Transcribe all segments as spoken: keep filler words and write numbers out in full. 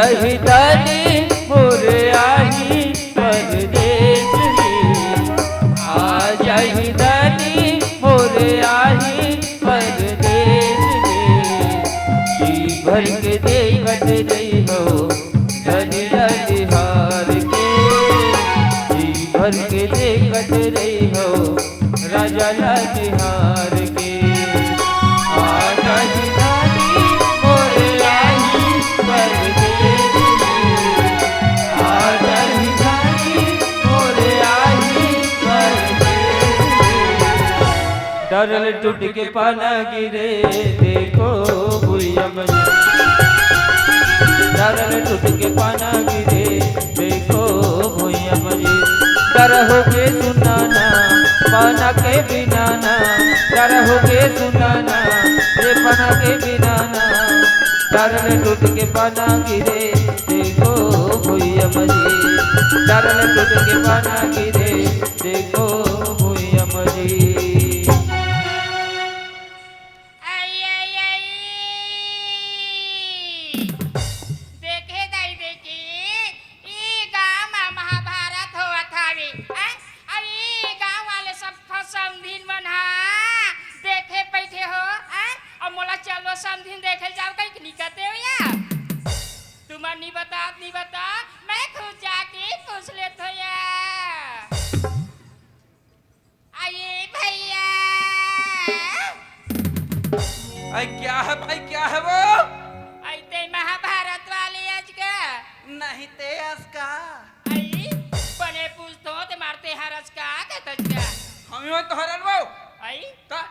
आही दानी मोर आही परदेस में, आ जाही दानी मोर आही परदेस में। जी भर के देखत रहिहव नरिया निहार के, जी भर के देखत रहिहव राजा ला निहार के। आ जाही दानी मोर आही परदेस में, आ जाही दानी मोर आही परदेस में। डरल टूट के पाना गिरे, देखो भुइया में। डरल टूट के पाना गिरे, देखो भुइया में। डर होगे सुनाना, पाना के बिनाना। डर होगे सुनाना, ये पाना के बिनाना। डरल टूट के पाना गिरे, देखो भुइया में। डरल टूट के पाना गिरे, देखो भुइया में। आई, आई, आई। देखे दाई, देखे, ई गांव म महाभारत होवत हावे, हैं? अउ ई गांव वाले सब समधिन मन हा देखे बइठे हो, हैं? अउ मोला चलो समधिन देखे जाओ कहिके निकलते हो या? तुमन नी बतात, नी बतात, मैं खुद जाके पूछ लेत हो या। अये भैया। अई क्या है भाई, क्या है वो? अई ते महाभारत वाले अजगा। नहीं ते असका। अई बने पूछतो ते मारते हरस का के तजगा। हम यो तो हरन वो। अई का?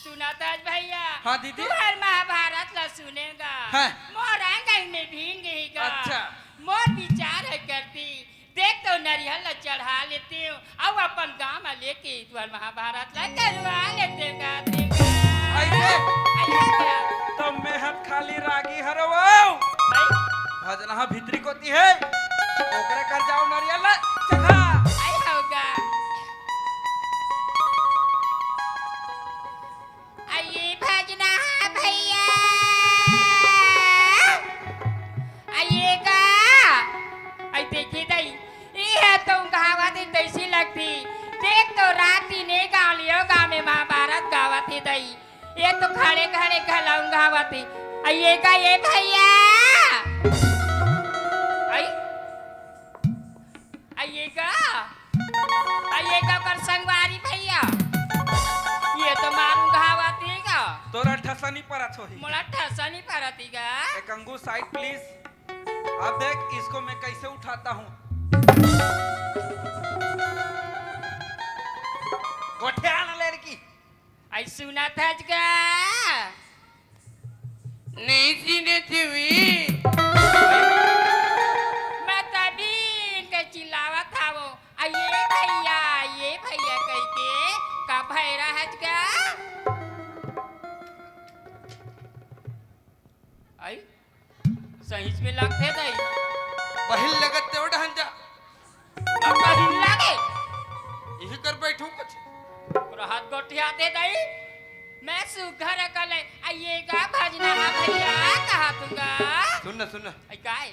सुना तज भैया। हाँ दीदी। तू हर महाभारत ला सुनेगा। हाँ। मोर आंगन में भींग गईगा। अच्छा। मोर विचार है करती। देख तो नरियल ला चढ़ा लेते हो, अउ अपन गांव में लेके तुहर महाभारत ला करवा लेते हो, का देगा? अइसे? अइसे क्या? तो मेहत खाली रागी हरो वो। भाई? भजना हा भीतरी कोती है, ओकरे कर जाओ नरियल ला चढ़ा। आई होगा। अये भजना हा भैया, अये का? अई देखी दई, इहे तो गावत ही तैसी लगती। देख तो राती ने गाँव लियो गाँव में महाभारत गावत ही दई। ये तो खड़े खड़े घलाऊं गावत ही। अये का ये भैया? अई? अये का? अये का कर संगवारी भैया? ये तो मारू घावत ही का? तोरा ठसा नहीं परत होही। मोला ठसा नहीं परत ही का? एक अंगू side please। अब देख इसको मैं कैसे उठाता हूँ। गोठिया ना लड़की। अई सुनत हस गा? नहीं सुनत हवे। मैं तभी इनके चिल्लावत हवो, "अये भैया, अये भैया," कहिके, का भैरा हस गा? अई सहीच में लगथे दई। बहिन लगत ते ओ डहन जा। अब बहिन लागे। इही कर बैठू कुछ। पूरा हाथ गोठियाथे दई। मैं सुघर अकल है। अये का भजना हा भैया कहा तुंगा? सुन ना, सुन ना। अई काय?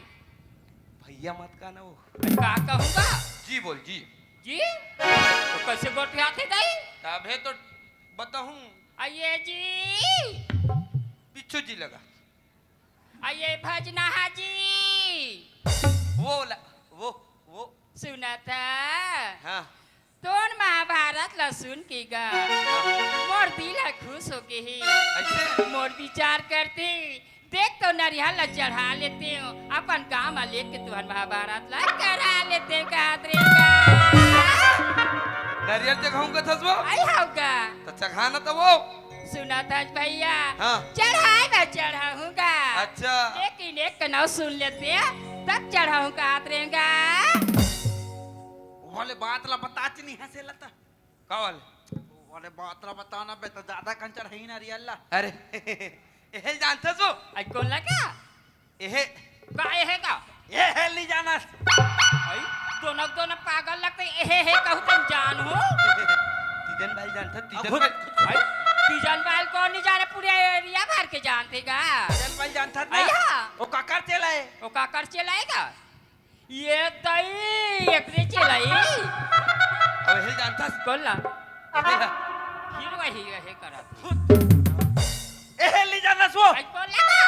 भैया मत कहा ना वो। अई का कहूंगा? जी बोल, जी। जी? तो कैसे गोठियाथे दई? तभे तो बताहूं। अये जी। पिछू जी लगा। अये भजना हा जी। वो ला, वो, वो। सुनत हा? हाँ। तोर महाभारत ला सुन के गा, मोर दिल ह खुश हो गे हे। अइसे? मोर विचार करते, देख तो नरियल ला चढ़ा लेते हो, अपन गांव में लेके तुहर महाभारत ला करा लेते हो, कहत रे गा। नरियल चघाऊं कथस वो? अई हव गा। तो चघा ना तो वो। सुनत हस भैया, हाँ। चढ़ाए बर चढ़ाहूँ गा। अच्छा। लेकिन एक कनौ सुन लेते, तब चढ़ाहूँ कहत रेंगा। वाले बात ला बताच नहीं हंसे लता। का वाले? वाले बात ला बताना बे, तो ज्यादा कन चढ़ाई नरियल ला। अरे, एहे जानथस वो? अई कोन लगा? एहे। का एहे का? एहे ली जानस। अई, दोनों, दोनों पागल लगते, एहे हे कहू तन जान हो। तीजन भाई जानथस, तीजन अब भाई। अई, तीजन भाई कोन नहीं जाने पूरे area भर के जानथे गा? चल, पहले जानथस ना। अइया। ओ काकर चेला हे? ओ काकर चेला हे गा? ये तई, एकरे चेला हे। अब हे जानथस? कोन ला? एदे हा। फिर वही, वही करत। एहे ली जानथस वो? अइ कोन ला गा?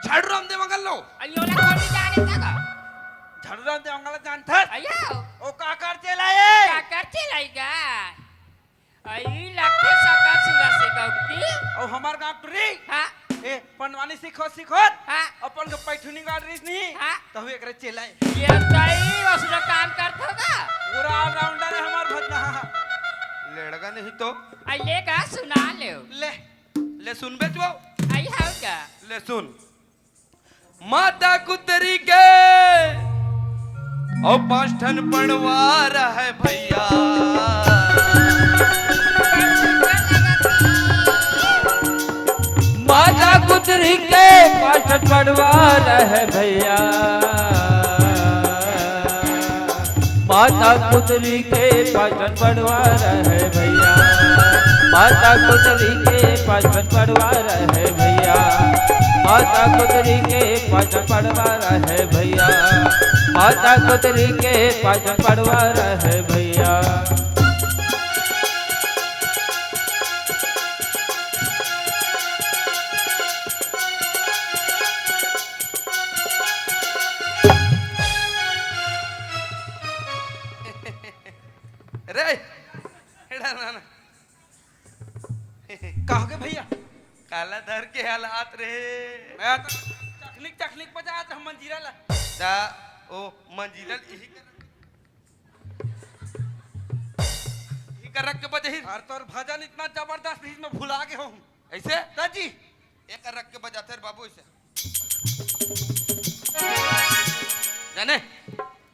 झाड़ू राम देवांगन ला। अइ ओला कोन ली जानथे गा? झाड़ू राम देवांगन ला जानथस? अइया। ओ काकर चेला हे? काकर चेला हे गा? अई लगथे सका सुरा से गौकी। अउ हमर गांव टुरी। हाँ। ए, पंडवानी सीखोत सीखोत। हाँ। अपन के पैठुनी गाड़ रहिस नहीं। हाँ। तहु एकरे चेला हे। ये तई ओसनो काम करथो गा? पूरा all-rounder हे हमर भजना। लेड़गा नहीं तो। अई ले गा सुना ले। ले, ले सुनबे तू। अई हव गा। ले सुन। माता कुतरी के अउ पांच ठन पड़वार हे भइया। माता कुतरी के पांच ठन पड़वार हे भइया। माता कुतरी के पांच ठन पड़वार हे भइया। माता कुतरी के पांच ठन पड़वार हे भइया। माता कुतरी के पांच ठन पड़वार हे भइया। माता कुतरी के पांच ठन पड़वार हे भइया। रे, एड़ा ना, ना। का हो गे भइया? काला धर के हलात रे। मैं तो चखलिक, चखलिक बजात हम मंजीरा ला। दा, ओ मंजीरा इही कर, इही कर रख के बजही। अरे तोर भजन इतना जबरदस्त रहिस, मैं भुला गे हों। अइसे? दाजी। एक रख के बजाथे रे बाबू अइसे। जाने?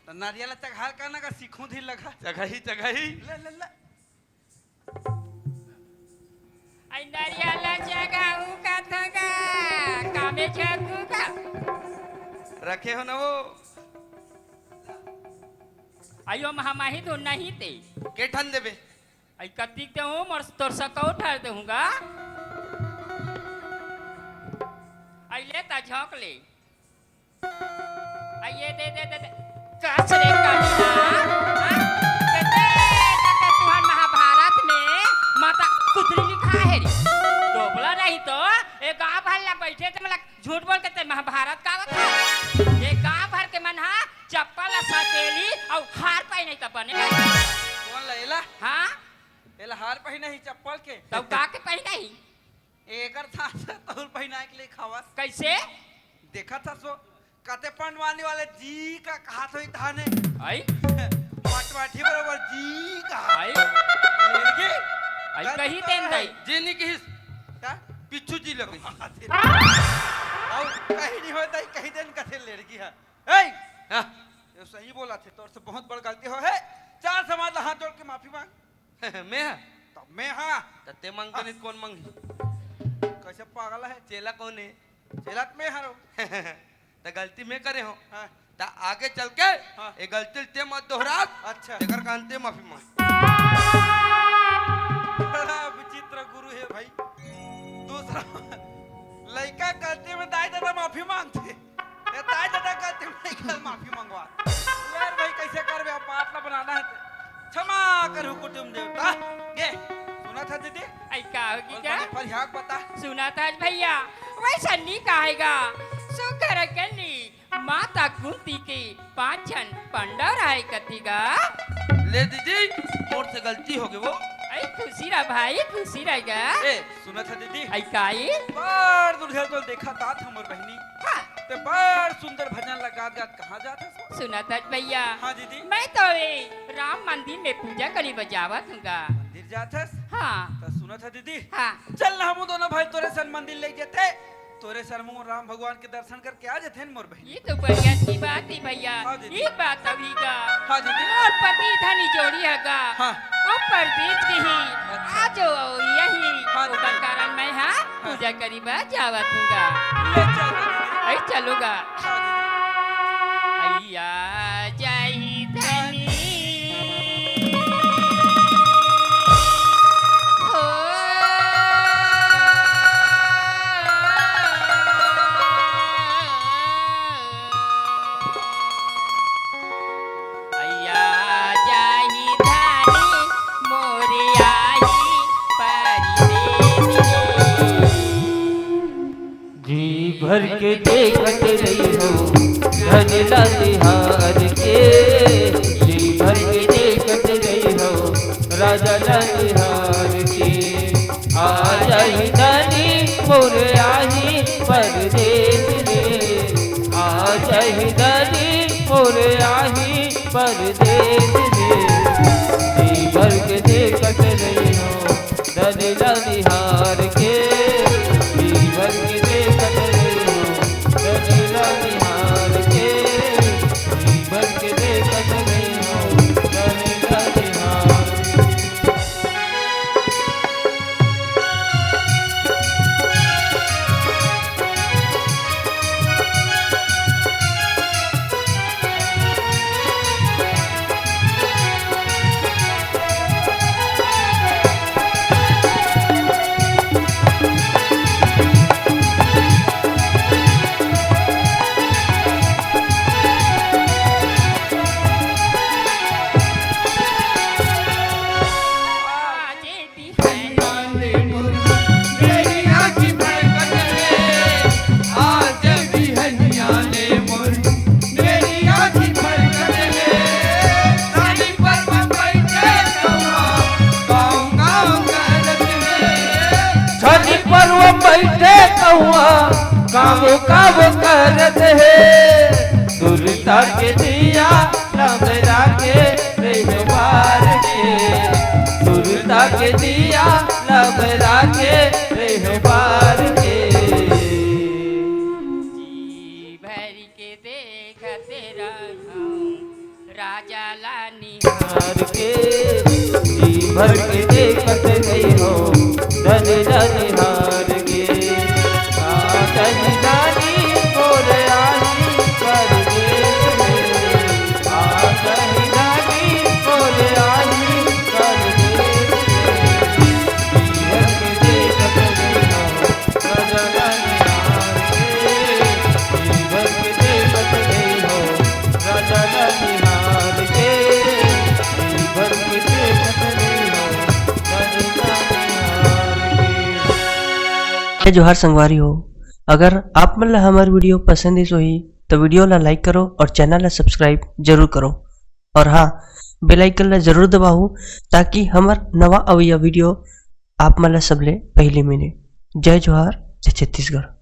त नरिया ला चघाल का ना का सीखूं धीर लगा। चघही, चघही। ले, ले, ले। अई नरिया ला चघाहूं का थगा, कामे झगू का। रखे हो ना वो? अयो महामाही तो नहीं ते। के ठन देबे? अई कतिक देहूं, मोर तोर सकौ ठर देहूं गा। अई ले ता झोंक ले। अई ये दे, दे, दे, दे। कस रे कनिहा, हाँ? दे, दे, दे, तुहर महाभारत में माता कुतरी लिखा हे रे। डोबला रही तो, ए गाँव भर ला बइठे ते मला झूठ बोल के ते महाभारत का बता? ए गाँव भर के मन हा चप्पल ला सकेली अउ हार पहिने त बने। कोन ला एला? हाँ? एला हार पहिना ही चप्पल के। तब का के पहिना ही? एकर साथ तहुल पहिना के ले खावस। कइसे? देखत हस वो, कते पंडवानी वाले जी का कहात होई थाने। आई? मटमाठी बरोबर जी का। आई? लेड़गी? आई गलती कही तो तेन है। दाई। जे नी कहिस। का? पिच्छू जी लगे। अउ कहीं नहीं होता, कहीं देन कथे लेड़गी है। ए! हाँ। ये सही बोला थे, तोर से बहुत बड़ गलती हो है। चार समाज ला हाथ जोड़ के माफी मांग। मैं हा? तब मैं हा। त ते मांग के नहीं कोन मांगी? कैसे पागल है? चेला कोन है? चेला त मैं हा रो। त गलती मैं करे हो। हाँ। त आगे चल के हाँ। ये गलती ते मत दोहरात। अच्छा। तेकर कान ते माफी मांग। बड़ा विचित्र गुरु है भाई। दूसरा लइका गलती में दाई ददा माफी मांगथे। ए, ताई ददा गलती में नहीं कर, माफी मंगवा। यार भाई, कैसे करबे, अब बात ला बनाना है ते। क्षमा करहु कुटुम देवता। गे, सुनत हस दीदी? आई का होगी और का? बने फरियाक बता। सुनत हस भइया, वइसन नी कहे गा। सुघर कली माता कुंती के पांच झन पंडव रहे कथे गा। ले दीदी, मोर से गलती होगे वो। आई खुशी रह भाई, खुशी रह गा। ए, सुनत हस दीदी? आई काई? बड़ दूरिहा तोला देखत आत हंव मोर बहिनी। हाँ। ते बड़ सुंदर भजन ला गात गात कहाँ जात हस? सुनत हस भइया? हाँ दीदी। मैं तो ए राम मंदिर में पूजा करे बर जावत हंव गा। मंदिर जात हस? हाँ। त सुनत हस दीदी? हाँ। चल ना हमू दोनों भाई तोरे सन मंदिर ले जथे। तोरे सन हमू राम भगवान के दर्शन करके आ जथेन मोर बहिनी। ये तो बढ़िया सी बात है भइया। हाँ दीदी। ये बात अभी गा। हाँ दीदी। मोर पति धनी जोड़ी हे गा। हाँ। वो परदेस गे ही। अच्छा। आज वो यही। हाँ दीदी। ओकर कारण मैं हा हाँ। पूजा करे बर जावत हंव गा। ले चल दीदी। अई चलो गा। हाँ दीदी। अइया जाही धनी। हो। भर के देखत रहिहव धन ला निहार के, जी भर के देखत रहिहव राजा ला निहार के। आ जाही धनी मोर आही परदेस ले, आ जाही धनी मोर आही परदेस ले। जी भर के देखत रहिहव धन ला निहार के, जी भर के देखत रहिहव धन ला निहार के, जी भर के देखत रहिहव धन ला निहार के। छनी पर्व बइठे कौआ काव काव करत हे। सुरता के दिया लमरा के रहिहव बार के, सुरता के दिया लमरा के रहिहव बार के। जी भर के देखत रहिहव राजा ला निहार के, जी भर के देखत रहिहव धन ला निहार के। आ जाही धनी मोर आही परदेस ले, आ जाही धनी मोर आही परदेस ले। जी भर के देखत रहिहव राजा ला निहार के, जी भर के देखत रहिहव राजा ला निहार के, जी भर के देखत रहिहव राजा ला निहार के। जय जोहार संगवारी हो, अगर आप मन ला हमर video पसंद आइस होही तो video ला like करो और channel ला subscribe जरूर करो। और हाँ, bell icon ला जरूर दबाओ, ताकि हमर नवा अवइया video आप मन ला सबले पहली मिले। जय जोहार, जय छत्तीसगढ़।